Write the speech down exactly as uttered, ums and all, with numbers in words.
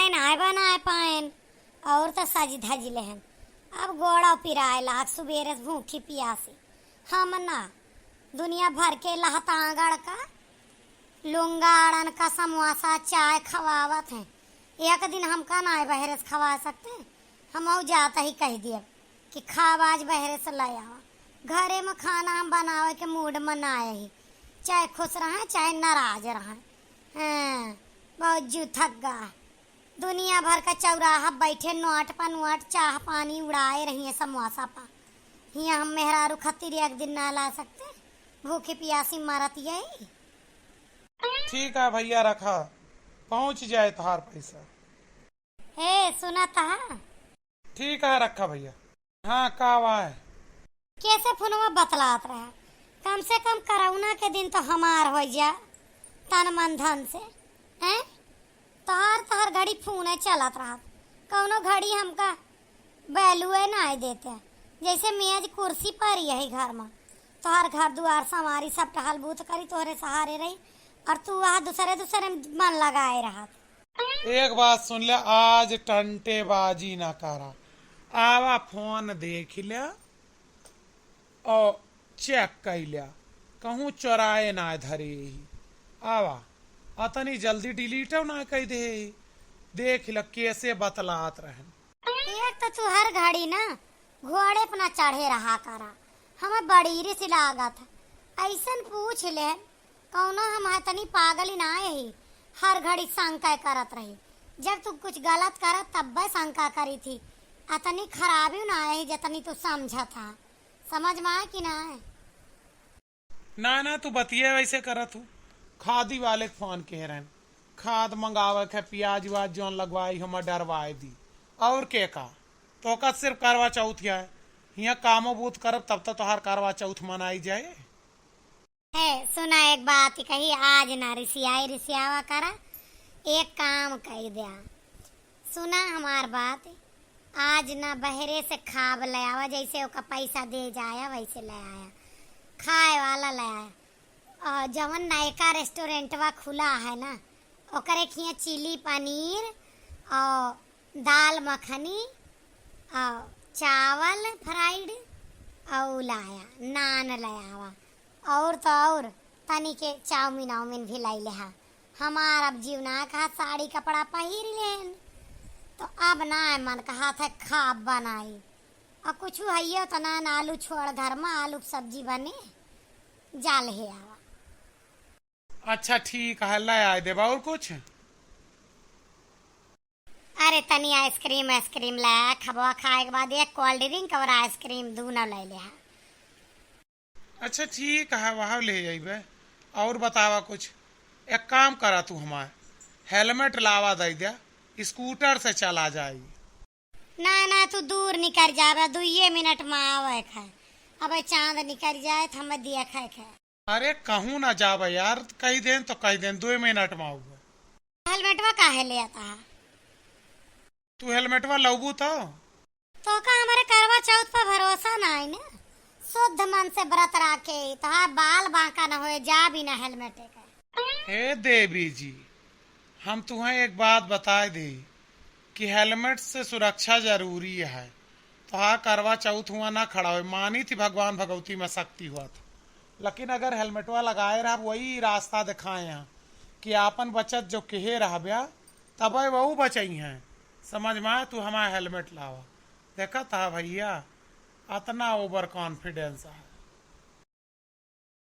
नाय बनाए पाएन, और तो सज धज लेहन। अब गोड़ा पिराए लाग सुबेरे से भूखी पियासी। हम ना, दुनिया भर के लहतांगड़ का, लुंगाड़न का समोसा चाय खवावत हैं। एक दिन हमका नाय बहरे से खवा सकते, हम जात ही कह दिए कि खाब आज बहरे से ले आवा। घरे में खाना हम बनावे के मूड में ना आए ही, चाहे खुश रहें चाहे नाराज रहें। हाँ, बहुत जू थक गा। दुनिया भर का चौराहा बैठे नोट पर नोट चाह पानी उड़ाए रही है समोसा पा। हियाँ हम मेहरारू खातिर एक दिन ना ला सकते, भूखे पियासी मरत यही। ठीक है भैया, रखा, पहुँच जाए तोहार पैसा। हे, सुना था? ठीक है, रखा भैया। हाँ, का बा है? कैसे फोनवा बतलात रहा? कम से कम करौना के दिन तो हमार हो जा, तन मन धन से, हैं? तोहार, तोहार घड़ी फोने चलत रहत, कौनो घड़ी हमका वैल्यूए ना देते, जैसे मेज कुर्सी पर यही घर में। तोहार घर दुआर संवारी, सब टहल बूथ करी, तोहरे सहारे रही, और तू वहाँ दूसरे, दूसरे मन लगाए रहत। एक बात सुन ले, आज टंटेबाजी ना करा। आवा फोन देख ले और चेक कर ले, कहूँ चोराए ना धरे ही। आवा, अतनी जल्दी डिलीट ना कर दे ही। देख ले कैसे बतलात रहन। एक तो तू हर घड़ी ना घोड़े पर ना चढ़े रहा करा, हमें बड़ी रिस लागत है। ऐसन पूछ ले, कौनो हम अतनी पागल ही ना ही, हर घड़ी शंका करत रही। जब तू कुछ गलत करत तब्बे शंका करी थी। अतनी खराबी ना ही जतनी तू समझत हा। समझ में आए कि ना आए? ना, ना, तू बतिये वैसे करत हूँ। खादी वाले के फोन के रहन, खाद मंगावे के, प्याज व्याज जौन लगवाई, हम डरवाए दी। और के का? तोका सिर्फ करवा चौथ है। हियाँ कामो बूथ करब तब तो तोहार करवा चौथ मनाई जाए। हे, सुना, एक बात कही, आज ना रिसियाई रिसियावा करा, एक काम कही द्या। सुना हमार बात, आज ना बहरे से खाब ले आवा, जैसे ओका पैसा दे जाया वैसे ले आया, खाए वाला ले आया। और जवन नयका रेस्टोरेंटवा खुला है ना, ओकरे खिया चिली पनीर और दाल मखनी और चावल फ्राइड और लाया, नान ले आवा। और तो और तनी के चाउमीन आउमीन भी लाई लेहा। हमार अब जीव ना कहा साड़ी कपड़ा पहिर लेन, तो अब ना मन कहा था खाब बनाई। और कुछ हइये तो ना, ना आलू छोड़ घर में, आलू के सब्जी बने, जा ले आवा। अच्छा ठीक है, ले आए देबा। और कुछ? अरे तनी आइसक्रीम, आइसक्रीम ले आया, खबवा खाए के बाद एक कोल्ड ड्रिंक और आइसक्रीम दूनो ले ले हा। अच्छा ठीक है, वहाँ ले अइबे। और बतावा कुछ। एक काम करा तू हमार, हेलमेट लावा दे द्या, स्कूटर से चला जाई। ना, ना, तू दूर निकर जाबे, दुइये मिनट में आवे के है। अबे चाँद निकर जाए तो हमें देखे के है। अरे कहूँ ना जाबे यार, कही देन तो कही देन, दुइ मिनट में आउबे। हेलमेटवा काहे ले आता है? तू हेलमेटवा लउबू तो? तोका हमरे करवा चौथ पर भरोसा ना है ना? शुद्ध मन से व्रत राखे, तोहार बाल बांका न होए, जा बिना हेलमेटे के। हे देवी जी, हम तुहें एक बात बताए दी कि हेलमेट से सुरक्षा जरूरी है। तोहार करवा चौथ हुआ ना खड़ा होए, मानी थी भगवान भगवती में शक्ति हुआ था, लेकिन अगर हेलमेटवा लगाए रहब, वही रास्ता दिखाए हैं कि आपन बचत जो केहे रहब्या, तबे वहू बचई हैं। समझ में आए, तू हमारा हेलमेट लावा। देखत हा भैया, अतना ओवर कॉन्फिडेंस है।